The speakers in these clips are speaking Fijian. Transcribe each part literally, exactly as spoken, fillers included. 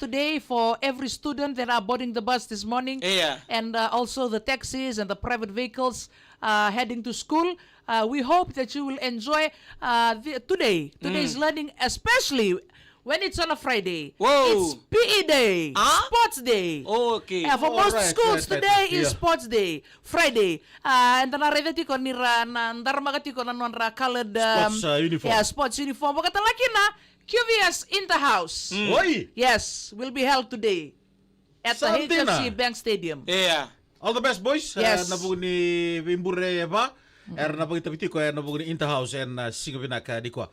today for every student that are boarding the bus this morning. Yeah. And uh, also the taxis and the private vehicles uh, heading to school. Uh, we hope that you will enjoy uh, the, today, today's learning, especially when it's on a Friday. Whoa. It's P E day, Huh? sports day. Oh, okay. Yeah, for Oh, most right, schools right, right, today right. is Yeah. sports day, Friday. Uh, and na raica tiko ni ra na daramaka tiko na nodra colored um, Sports, uh, uniform. Yeah, sports uniform. Vakatala kina, Q V S in the house. Mm. Oi! Yes, will be held today at the Something, H F C uh, Bank Stadium. Yeah. All the best, boys. Yes. Uh, na vuku ni veibure e va. Era na vakaitavi tiko ena vuku ni Interhouse ena siga vinaka nikua.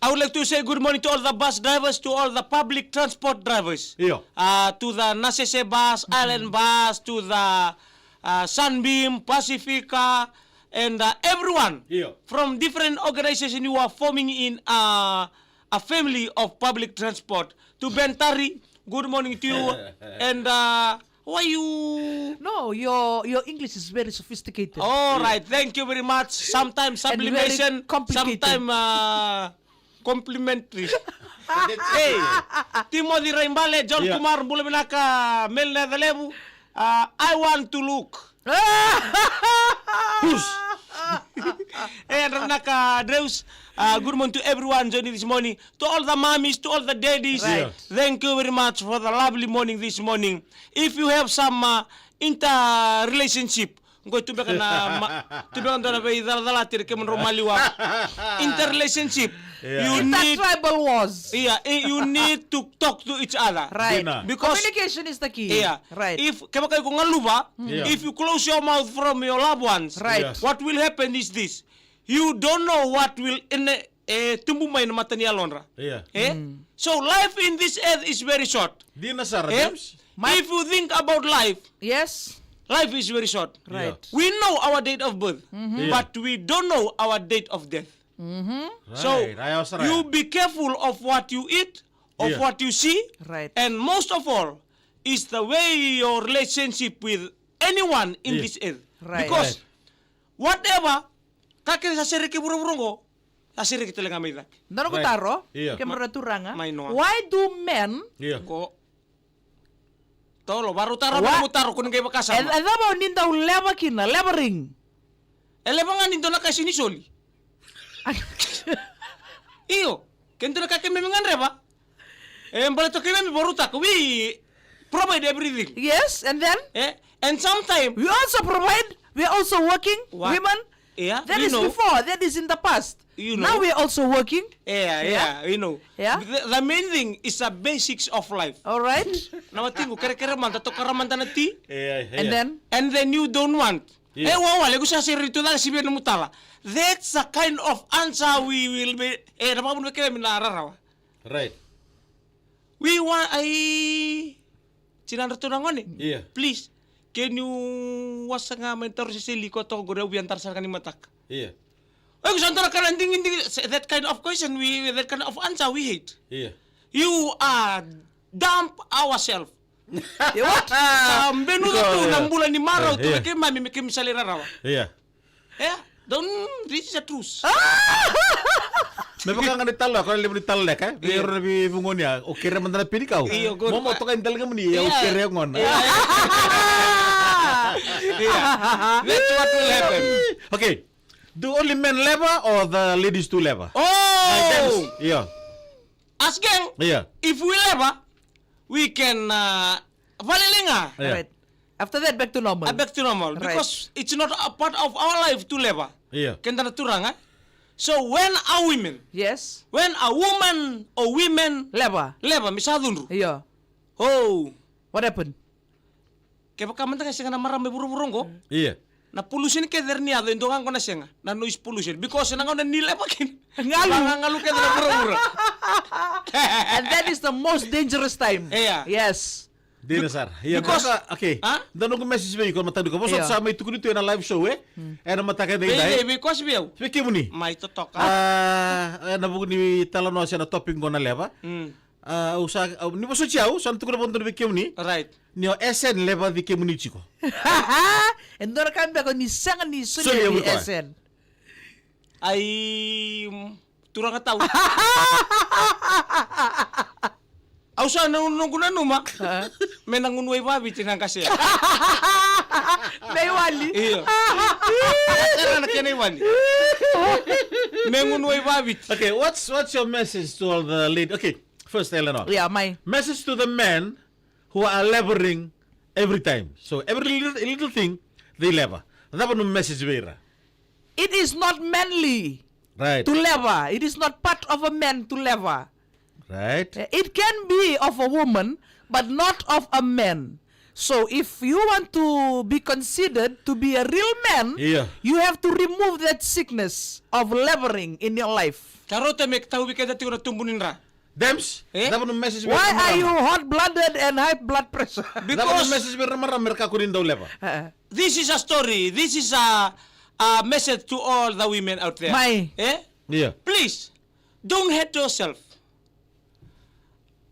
I would like to say good morning to all the bus drivers, to all the public transport drivers. Io. Uh, to the Nasese bus, Island bus, to the uh, Sunbeam, Pacifica, and uh, everyone Io. from different organizations who are forming in uh, a family of public transport. To Ben Tari, good morning to you. And uh, why you No, your your English is very sophisticated. All right, thank you very much. Sometimes And very sublimation, complicated. sometimes uh, complimentary. Hey, Timothy Raimbale, John Yeah. Kumar, bula vinaka, Melina Calevu. Uh, I want to look. Who's? Hey, Ranaka Dreus. Uh, good morning to everyone joining this morning. To all the mommies, to all the daddies. Right. Yeah. Thank you very much for the lovely morning this morning. If you have some uh, interrelationship, qo tu beka na ma- tu beka na dua na veicalacalati ira kei kemudrau maliwa. Interrelationship. Yeah. You It's need a tribal wars. Yeah, eh, you need to talk to each other. Right. Dina. Because Communication is the key. Yeah. Right. If kevaka iko galuva, Yeah. if you close your mouth from your loved ones, Right. Yeah. what will happen is this. You don't know what will in e tubu mai na mata ni yalodra. Yeah. Eh? So life in this earth is very short. Dina sara, Eh? James. If you think about life, Yes. life is very short. Right. We know our date of birth, Yeah. but we don't know our date of death. So Right, I was right. you be careful of what you eat, of Yeah. what you see, Right. and most of all, is the way your relationship with anyone in Yeah. this earth. Right. Because Right. whatever, ka kece sa sereki vuravura oqo, sa sereki tale ga mai cake. Dua noqu Right. taro, Yeah. kemudou na turaga. Mai noa. Why do men Io. Ko Tolo, varau tara Wa- vou taro ko ni qai vakasama. E, e cava o ni dau leva kina, leva ring? E leva ga ni dua na ka e sini soli. Io, ke dua na ka keimami gadreva. E baleta keimami varautaka, we provide everything. Yes, and then? Eh? And sometimes We also provide, we are also working, What? women. Yeah, That we is know. before, that is in the past. You Now know. we are also working. Yeah, yeah, Yeah. you know. Yeah. The, the main thing is the basics of life. All right. Na watiqu kerekere mada, tokara mada na ti. Yeah, yeah. And then? And then you don't want. Yeah. E wawa, lequ sa sere tu cake sivia na mutala. That's the kind of answer we will be. E, na vakavuna vei keimami na rarawa. Right. We want, ai, tinadratou na gone. Yeah. Please, can you wasaga mai taro seseli ko toka qori au via dara sara ga ni mataka. Yeah. Oi, ko sa dara kana ding ding, that kind of question, we, that kind of answer we hate. Yeah. You are dump ourselves. Sa benu tu na bula ni marau tu me keimami, me keimami sa lai rarawa. Yeah. Yeah, don't, this is a truth. Me vaka ga ni tala, ko na levu ni tala leka, e? Vei ira na vei vugoni ya, o kere mada na penikau. Io, good. Momo toka ni tala ga muni, o kere gona. Yeah. That's what will happen. Okay. Do only men leva or the ladies too leva? Oh! Io. As gang, Yeah. if we leva, we can uh, vale ga. Yeah. Right. After that, back to normal. Uh, back to normal. Right. Because it's not a part of our life to leva. Yeah. Keda na turaga. So when a women, Yes. when a woman or women Leva. leva, me sa cudru. Yeah. Oh. What happened? Kevaka mada ga e sega na marama e vuravura oqo. Ia. Na pollution kece era ni yaco e dua ga qo na sega, na noise pollution. Because na gauna ni leva kina. Galu. Ga galu kece na vuravura. And that is the most dangerous time. Ia. Yes. Dina sara. Ia, because, okay. Da noqu message vei iko na mataka nikua. Vosota sa mai tukuni tu ena live show, e? Ena mataka edaidai. Vei, vei, vei koya se vei au? Vei kemuni. Mai totoka. A, ena vuku ni talanoa se na topic qo na leva. A, au sa, au, ni vosoti au, sa na tukuna vakadodonu vei kemuni. Right. Ni o S N leva ci kemuni tiko. E dua na ka beka ni sega ni solia vei S N. Ai, mm, turaga tau. Au sa na noqu nanuma. Me na gunu wai vaviti na qase. Na iwali. Io. Era na kena iwali. Me gunu wai vaviti. Okay, what's what's your message to all the ladies? Okay, first, Eleanor. Yeah, my message to the men who are laboring every time. So every little, little thing they labor. Cava nomu message vei ira? It is not manly, right, to labor. It is not part of a man to labor. Right. Eh, it can be of a woman, but not of a man. So if you want to be considered to be a real man, yeah, you have to remove that sickness of laboring in your life. Ka rauta me tauvi keda tiko na tubu ni dra. Dems, eh? Cava nomu message vei ira na marama? Why are you hot-blooded and high blood pressure? Cava nomu message vei ira na marama me ra kakua ni dau leva? Eh. This is a story. This is a, a message to all the women out there. Mai. Eh? Yeah. Please, don't hate yourself.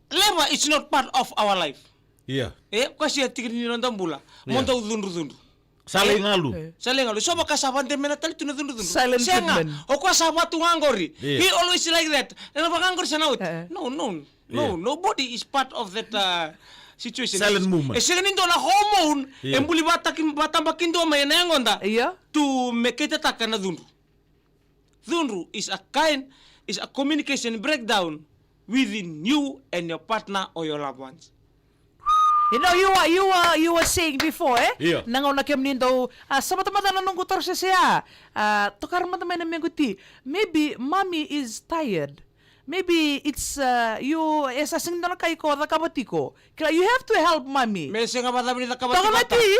Leva is not part of our life. Yeah. Eh, koya sa tiki ni noda bula. Yeah. Mo dau cudrucudru. Sa lai galu. Eh. Sa lai galu. So vaka sa vade me na tali tu na cudrucudru. Silent treatment. Sega. O koya sa vatu ga qori. Yeah. He always like that. Ena vaka qori sa na oti. Eh. No, no. No, yeah, nobody is part of that, uh, situation. Silent movement. E sega ni dua na hormone, yeah, e buli vataki, vatabakidua mai ena yagoda. Yeah. Tu me keitataka na cudru. Cudru is a kind, is a communication breakdown within you and your partner or your loved ones. You know, you were, you were, you were saying before, eh? Io. Na gauna kemuni dau, ah, sa matamata na noqu torosese, ah, ah, tokara mada mai na mequ ti. Maybe mommy is tired. Maybe it's, uh, you, e sa sega ni dua na ka iko cakava tiko. Kila, you have to help mommy. Me sega vacava ni cakava tiko. Toka na ti.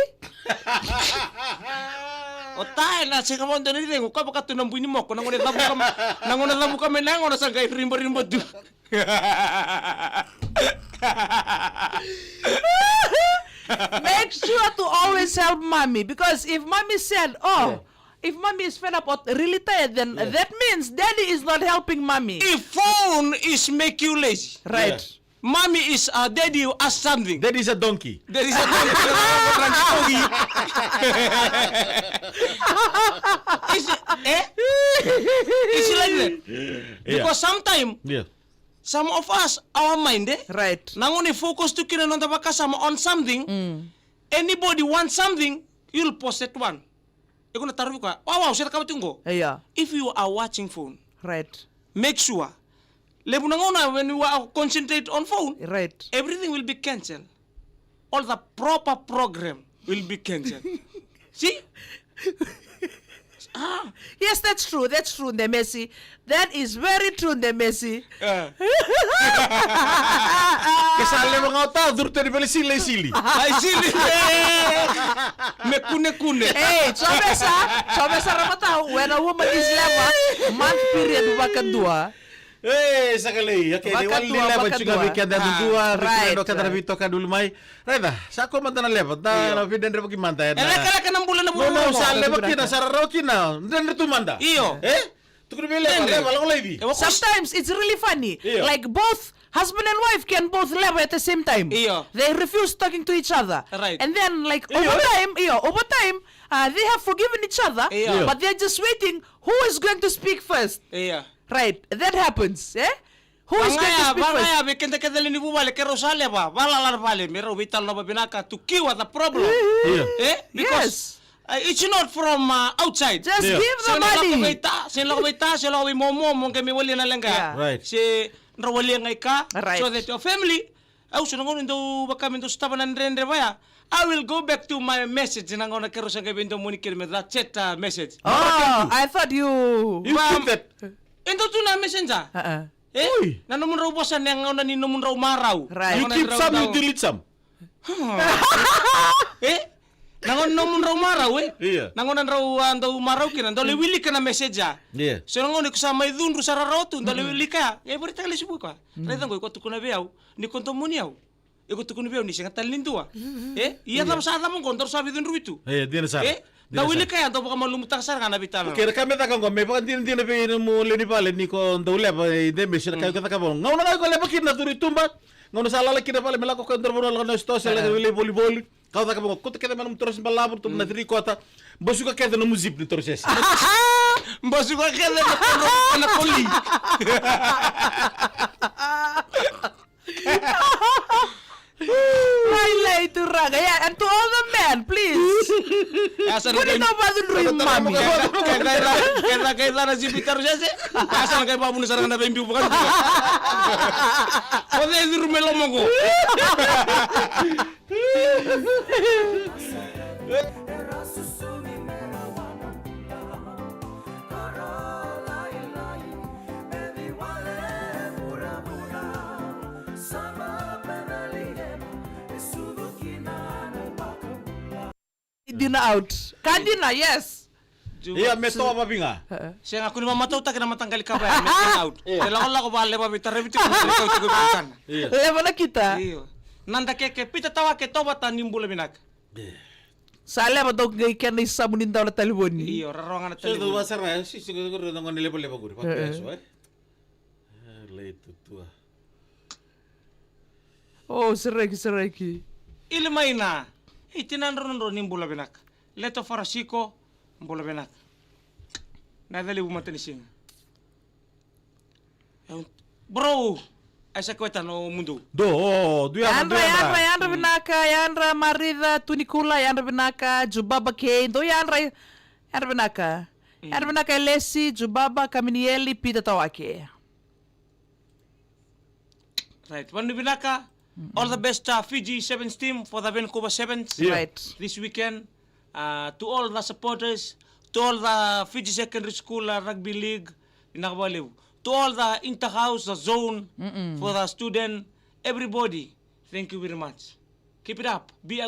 O ta e na sega vadua ni cegu, ka vaka tu na bui ni moko, na gauna e cavuka mai, na gauna e cavuka mai, na gauna sa qai ribariba tu. Make sure to always help mommy, because if mommy said, oh, yeah, if mommy is fed up or really tired, then, yeah, that means daddy is not helping mommy. If phone is make you lazy, right? Yeah. Mommy is, uh, daddy, you ask something. Daddy is a donkey. Daddy is a donkey. Is it, eh? Is it like that? Yeah. Because sometimes, yeah, some of us, our mind, eh? Right. Na gauna e focus tu kina na noda vakasama on something, mm, anybody want something, you'll post that one. E ko na tarovi koya, wow, wow, se cakava tu qo. Yeah. If you are watching phone, right, make sure. Levu na gauna when you are concentrate on phone, right, everything will be cancelled. All the proper program will be cancelled. See? Ah. Yes, that's true. That's true, Ndemesi. That is very true, Ndemesi. Eh. Ke sa leva ga o ta, curu tani vei lai sili, lai sili. Lai sili. Me kunekune. Hey, covesa, covesa ramatau. When a woman is leva, month period vakadua. E, sa kalei. Okay, ni wali ni leva tiko ga vei keda yadudua, vei keda na veitokani uli mai. Raica, sa ko mada na leva, da na veidredrevaki mada. E lekaleka na bula na vula. No, no, sa leva kina, sa rarawa kina, dredre tu mada. Io. E? Tukuni vei leva, leva, lako laivi. Sometimes it's really funny. Io. Like both husband and wife can both leva at the same time. Io. They refuse talking to each other. Right. And then like over time, io, over time, uh, they have forgiven each other, io, but they're just waiting who is going to speak first. Io. Right, that happens, eh? Who is going to speak first? Vagaya, vagaya vei keda kece lewe ni vuvale, keirau sa leva, valala na vale, me rau veitalanoa vavinaka to cure the problem. Io. Eh? Because, uh, it's not from, uh, outside. Just give the money. Se lako vei ta, se lako vei ta, se lako vei momo, mo qai mai walia na leqa. Yeah. Right. Se drau walia ga i ka, so that your family Au sa na gauna dau vaka me dau sotava na dredre vaya. I will go back to my message na gauna keirau sa qai veidomoni kina me da chat, uh, message. Oh, I thought you, you keep that. E dau tu na messenger. Uh-uh. E? Oi. Na nomudrau vosa na gauna ni nomudrau marau. Right. You keep some, you delete some. E? Na gauna nomudrau marau, e? Io. Na gauna drau, ah, dau marau kina, dau lai wilika na message ya. Io. So na gauna iko sa mai cudru sa rarawa tu, dau lai wilika ya. E vakaraitaka lesu vua koya. Raica qo, iko tukuna vei au ni ko domoni au. Iko tukuna vei au ni sega tale ni dua. E? Ia cava sa cava qo, daru sa veicudruvi tu. E, dina sara. E? Dau wilika ya, dau vakamalumutaka sara ga na veitalanoa. Okay, na ka me caka qo, me vakadinadina vei nomu lewe ni vale ni ko dau leva, e, de me sira ka iko cakava qo. Gauna ga iko leva kina na curu i tuba. Gauna sa lala kina vale, me lako koya dua na vanua lako na sitoa, se lako vei lai volivoli. Kau caka vaqo, kauta kece mai nomu torose balavu, nomu na three quarter. Basuka kece nomu zip ni torosese. Basuka kece na koro, na koli. Turaga, yeah, and to all the men, please. Kuni na vacudrui mami. Keda, keda, keda na sipi taru sese. Asa na kai vavuna sara na veibiu vaka. O cei curu me lomoko. Dina out. Ka dina, yes. Ia me toa vaviga. Sega, kua ni vakamatautaki na mataqali kava ya, me dina out. Ia. E lakolako va leva vei taraviti ko na kau tiko vei kana. Ia. Leva na kita. Io. Nada keke, Pita Tawake, Tovata, ni bula vinaka. Ia. Sa leva dau qai kena isamu ni dau na talivoni. Io, rarawa ga na talivoni. So dau vasara, si, si, gona levaleva qori, vakayaso, e? E, lai tutua. O, sereki, sereki. Ili mai na. Ei, tina drodrodro ni bula vinaka. Leto Farasiko, bula vinaka. Na yacalevu matanisiga. Bro, ai sa kaweta no mudu. Do, o, do yadra, yadra, yadra, yadra vinaka, yadra Marica Tunikula, yadra vinaka, Jubaba K, do yadra, yadra vinaka. Yadra vinaka Elesi, Jubaba, Kaminieli, Pita Tawake. Right, vanu vinaka. All the best, uh, Fiji Sevens team for the Vancouver Sevens. Yeah. Right. This weekend, uh, to all the supporters, to all the Fiji Secondary School, uh, Rugby League, vinaka vakalevu. To all the inter-house, the zone, for the student, everybody, thank you very much. Keep it up. Be a